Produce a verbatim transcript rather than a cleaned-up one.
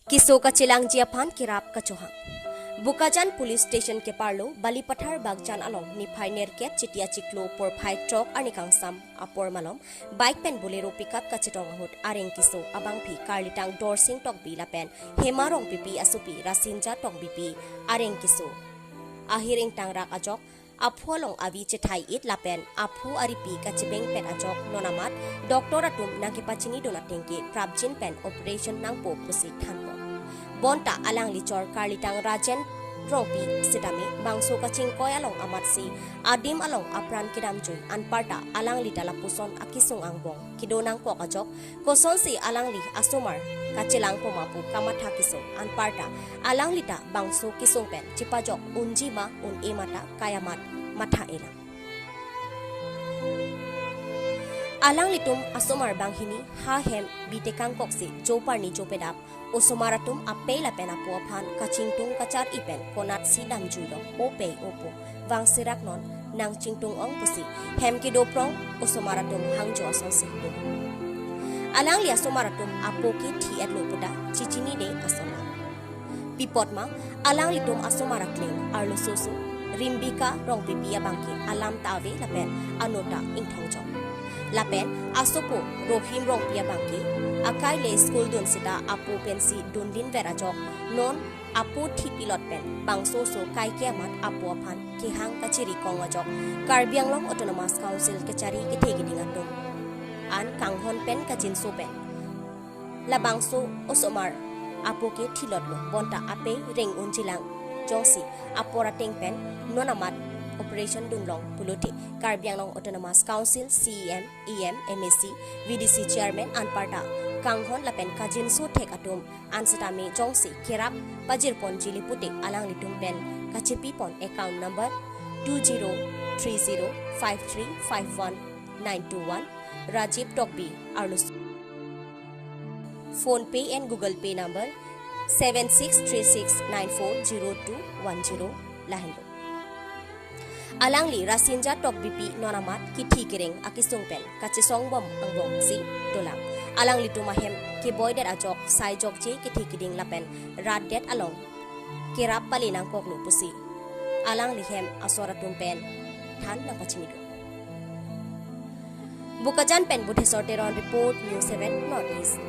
Keso kachelangji aphan kerap kachohang. Bokajan Police Station keparlo Balipathar Bagjan along niphai nerkep Chiti achiklo porphai throk arni kangsam apor malom bike pen Bolero pickup kachetong ahut areng keso abangpi Karlitang Dorsing Tokbi lapen Hema Rongpipi asopi Rasinja Tokbipi areng keso ahir ingtangrak ajok aphu along avi chethai-et lapen aphu aripi kachebengpet ajok non amat doctor atum nangkepachinidun ateng ke prapjin pen operation nangpo pusi thanpon. Bonta alangli chor Karlitang Rajen Rongpi sitame bangso kachingkoi along amatsi adim along apran kedamjui anparta alangli ta lapuson akesung angbong kedo nangkok ajok kosonsi alangli asomar kachelangpo ma pu kamatha kesung anparta alangli ta bangso kesung pen chepajok unji ma un-e ma ta kayamat matha-elang. Alanglitum asomar banghini ha hem bite kangkoksi joparni jopedap osomar atum apei lapen apo aphan kachingtung kachar-i pen konatsi damjuilo opei opo vangsirak non nangchingtung ong pusi hem kedoprong osomar atum hangjo asonsi dun. Alangli asomar atum apo ke thi-etlo puta chechinide asomar. Pi apot ma alanglitum asomar akleng arlososo Rimbika Rongpipi abangke alam ta ave lapen ano ta ingthongjong. Lapen asopo Rohim Rongpi abangke akai le school dun sita apo pensi dundinver ajok non apo thipilot pen bangsoso kaike amat apo aphan kehang kachiri kong ajok Karbi Anglong Autonomous Council kachari kethe keding atum an kanghon pen kajinso pen labangso osomar apo ke thilotlo bonta apei reng unjilang jongsi apor ateng pen non amat operation dunlong pulote Karbi Anglong Autonomous Council C E M, E M, M A C, V D C chairman anparta kanghon lapen kajinso thek atum ansitame jongsi kerap pajirponjile pute alanglitum pen kachepipon account number two zero three zero five three five one nine two one Rajiv Tokbi arloso PhonePe and Google Pay number seven six three six nine four zero two one zero lahenlo. Alangli Rasinja Tokbipi non amat kithi kereng akesung pen kachesongbom angbongsi dolang. Alanglitum ahem keboidet ajok sai jokje kithi kiding lapen ratdet along kerap pale nangkoklo pusi alangli hem asor atum pen than nangpachinidun. Bokajan pen Budhesor Teron report, News seven North East.